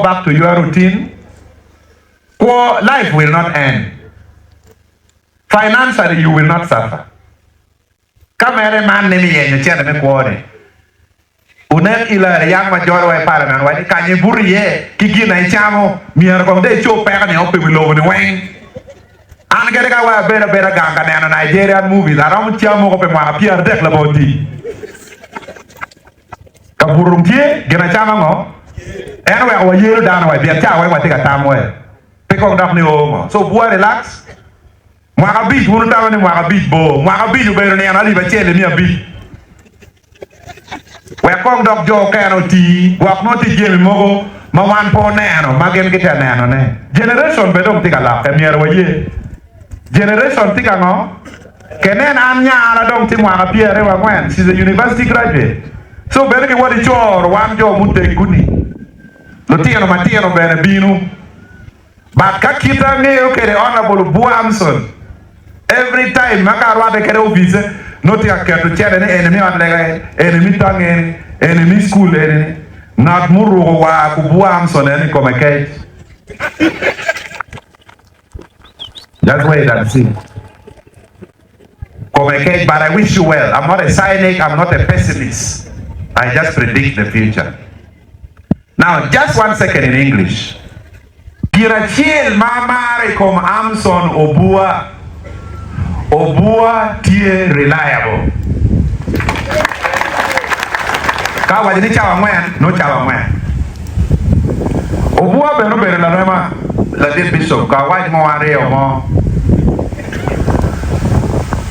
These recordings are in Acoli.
Go back to your routine. Kwo, life will not end. Financially you will not suffer. Ka mere man ni miyenyo cente me kwo ni, wunek Hillary yang ma jolo wa i parliament wa ni kany ibuto iye ki gin na icamo myero kong dong icob peko ni o pi wi lobo ni weng. An kadi ka wa abedo abeda gang ka neno Nigerian movies aromo cam moko pi mwaka 30 labongo tic. Ka buto dong tye, gin acama ngo? En oweko wayelo dano wa i pien ca weng watye ka tam we pe kong dok ni oo ngo. So bua relax. Mwaka abic, wun wutamo ni mwaka abic bor? Mwaka abic obedo nino alip acel i miya abic. Wek kong dok jo okene oti, gwok nongo tye jami mogo ma wan pe oneno ma gin gitye ka nenone. Generation bene dong tye ka lokke, myero waye. Generation tye ka ngo? Kenen an nyara dong tye mwaka 24, she's a university graduate. So bene giwot icoro wan jo muteggu-ni. Lutino matino bene bino. But ka kit angeyo kede Honourable Obua Amson, every time ma ka arwate kede ofice nongo tye ka keto cene ni eni me ot lega eni, eni me tangi eni, eni me school eni ni. Ngat muruko war ku Obua Amson eni kome kec. Just wait and see. Kome kec but I wish you well. I'm not a cynic, I'm not a pessimist. I just predict the future. Now just one second in English. Gin acel ma amaro i kom Amson Obua, Obua tye reliable. Ka owaco ni cawa angwen, nongo cawa angwen. Obua bene obedo larema ladit bicop ka awac mo aryo mo.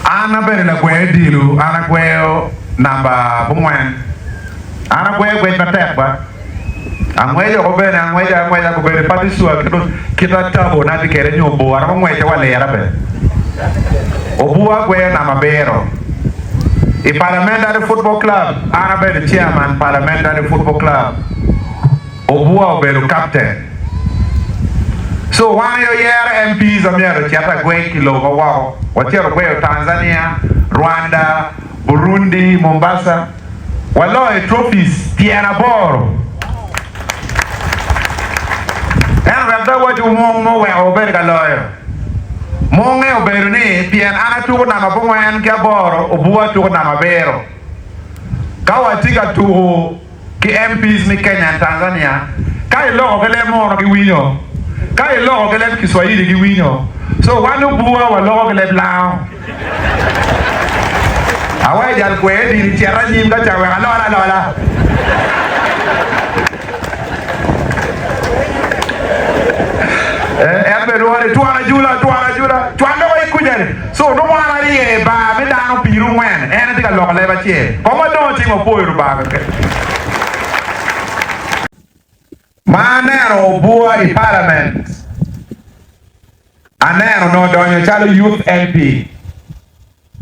An abedo lagwer odilo, an agweyo namba abongwen. An agweyo gwec matek ba. Angweco oko bene, angweco angweca gubedo pe atye cua kit atabo na atye kwede nyo bor aromo ngwece wa lira bene. Obua agweyo namba abiro. I Parliamentary Football Club, an abedo chairman Parliamentary Football Club. Obua obedo captain. So wan aye oyero MPs ma myero ocit agwec i lobo ma woko. Wacito gweyo Tanzania, Rwanda, Burundi, Mombasa. Waloyo trophies tyen aboro. Ento wek dong awac wu mung ma oweko wubedo ka loyo. Munge obedo ni pien an atuko namba abongwen ki aboro, obua tuko namba abiro. Ka watye ka tuko ki MPs me Kenya and Tanzania, ka iloko ki leb munu giwinyo, ka iloko ki leb Kiswahili giwinyo. So wan obua waloko ki leb Lango. Awaco jal kwer dini cit anyim ka ca wek alol alola. En bene lwongo ni twon ajula, twon ajula, cwal loko i kuca ni. So nongo wan arye i bar me dano piru ngwen, en tye ka loko leb acel. Kong wadongo cing wapwoyo Lubanga keken. Ma aneno obua i parliament, aneno nongo odonyo calo youth MP.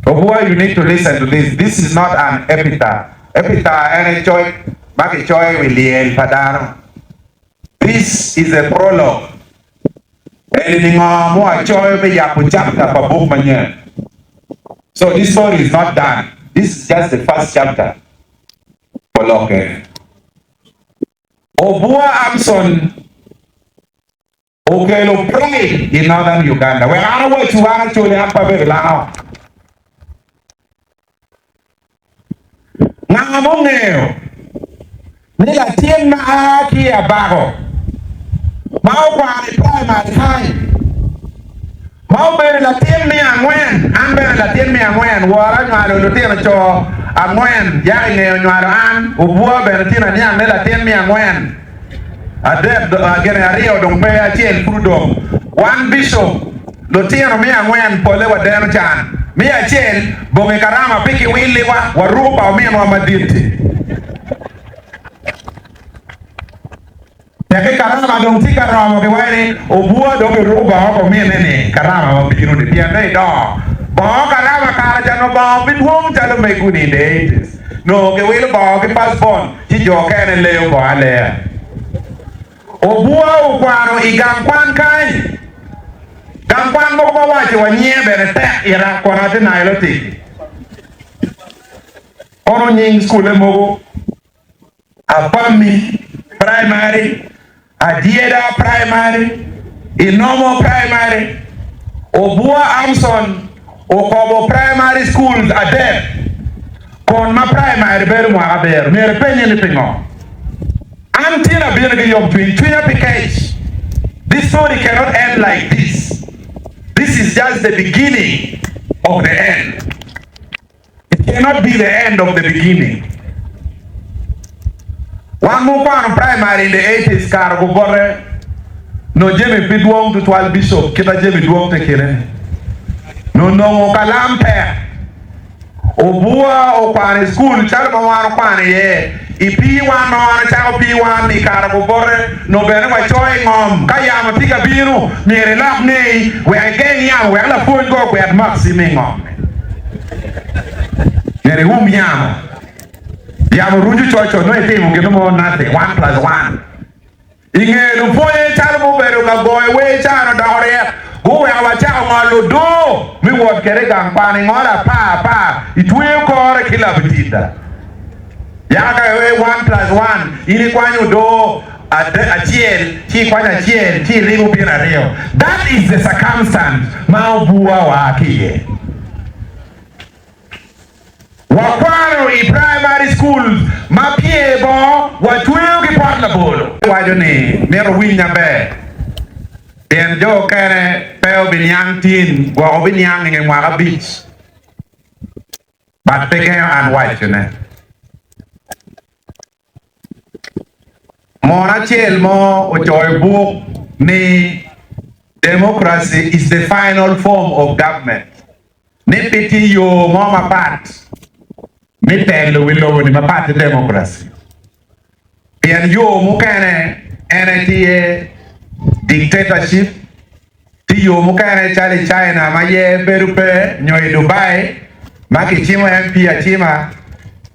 Obua you need to listen to this, this is not an epitaph. Epitaph en aye coc ma kicoyo i wi lyel pa dano. This is a prologue. Eni ni ngo ma wacoyo me yabo chapter pa buk manyen. So this story is not done. This is just the first chapter. Oloke. Obua Amson okelo pride i Northern Uganda. Wek an awacwu, an Acholi, an pe abedo lango. Nga ma ongeyo ni latin ma a ki i Abako ma okwano i praimari kany ma obedo latin me angwen, an bene latin me angwen, wora onywalo lutino co angwen, yaka i ngeye onywalo an, obua bene tye aniang ni latin me angwen, adek gin aryo dong pe, acel pud odong. Wan bicop, lutino me angwen polle wadeno can. Me acel, bongi karama pe kiwilliwa, waruko pa ominwa madit-ti. Teke karama dong tye ka romo, kiwaco ni obua dong biruko bongo pa ominne-ni karama ma bino-ni pien dong idongo. Bongo karama kare ca nongo bongo pe dwong calo mego-ni in the eighties. Nongo kiwilo bongo ki first born ci jo okene leyo bongo aleya. Obua okwano i gang kwan kany. Gang kwan mogo ma waco wa nyinge bene tek ira kono atye Nilotic. Kono nying cukule mogo Apami Primary. Adyeda Primary, Inomo Primary, Obua Amson okobo Primary Schools adek kun ma primary bedo mwaka abiro. Myero ipenye ni pingo? An tin abino ki yomcwiny, cwinya pe kec. This story cannot end like this. This is just the beginning of the end. It cannot be the end of the beginning. Wan mukwano primary in the eighties kare gubote no jami pe dwong tutwal Bishop kita jami dwong te kine ni no nongo kalam tek. Obua okwano i cukul calo ma wan okwano iye i P1 ma wan ocako P1 i kare gubote no bene wacoyo i ngom ka yamo tye ka bino myero ilok ngeyi wek igeng yamo wek lapwony go ogwet maksi me ngom. Myero ium yamo. Yamo rucu coc coc nongo itimo gin mo nothing, one plus one. I nge lupwonye calo mubedo ka goyo wer can odoko ryek, guweko wacako ngolo odur me wot kwede i gang kwan. Ingolo apar apar, itweyo kore ki labitinda. Yaka ka iwer one plus one, in ikwanyo odur acel ci ikwanyo acel ci iribo bino aryo. That is the circumstance ma obua oa ki iye. Wakwano i primary schools ma pyer bongo watweyo ki pot labolo. Waco ni mito owiny maber pien jo okene pe obiniang tin gwok obiniang inge mwaka abic. But pe gengo an wacone. Mono acel mo ocoyo buk ni Democracy is the final form of government ni pe tye yo mo mapat me telo wi lobo-ni mapat ki democracy. Pien yo mukene en aye tye dictatorship, tye yo mukene calo i China ma yer bedo pe nyo i Dubai ma kicimo MP acima.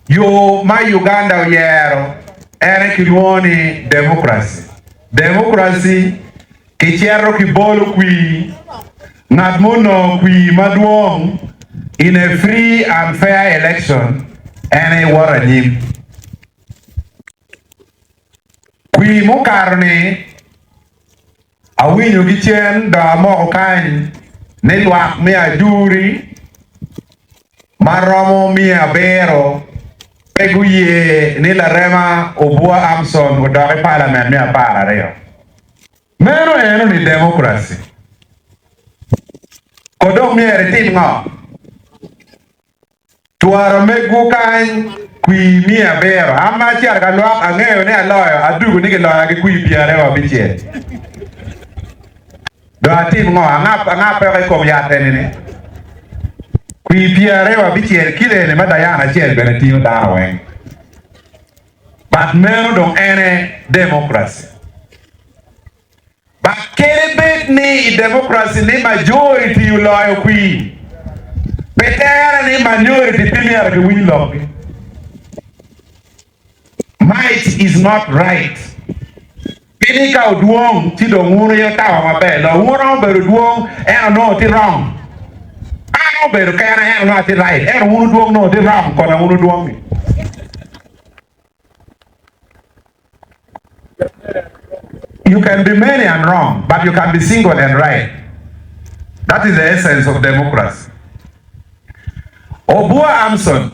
Yo ma Uganda oyero en aye kilwongo ni democracy. Democracy kicito kibolo kwir, ngat ma onongo kwir madwong in a free and fair election en aye woto anyim. Kwir mukato-ni awinyo ki cen dok amoko kany ni lwak me ajuri ma romo 900 pe guye ni larema Obua Amson odok i palament me 12. Meno eno ni democracy. Ko dong myero itim ngo? Twara megwu kany kwir 900. An ma acito ka lwak, angeyo ni aloyo, adugo ni giloya ki kwir 26. Dong atim ngo? Angab anga peko i kom yat eni-ni? Kwir 26 kilo eni ma Diana acel bene tingo dano weng. But meno dong ene democracy. But kadi bed ni i democracy ni majority oloyo kwir, pe tere ni minority pe myero giwiny lokgi. Might is not right. Pi ni ka odwong ci dong wun aye wutamo maber loyo. Wun romo bedo dwong ento nongo tye wrong. An romo bedo kena ento nongo atye right. Ento wun wudwong nongo tye wrong kona wun wudwong-ngi. You can be many and wrong, but you can be single and right. That is the essence of democracy. Obua Amson.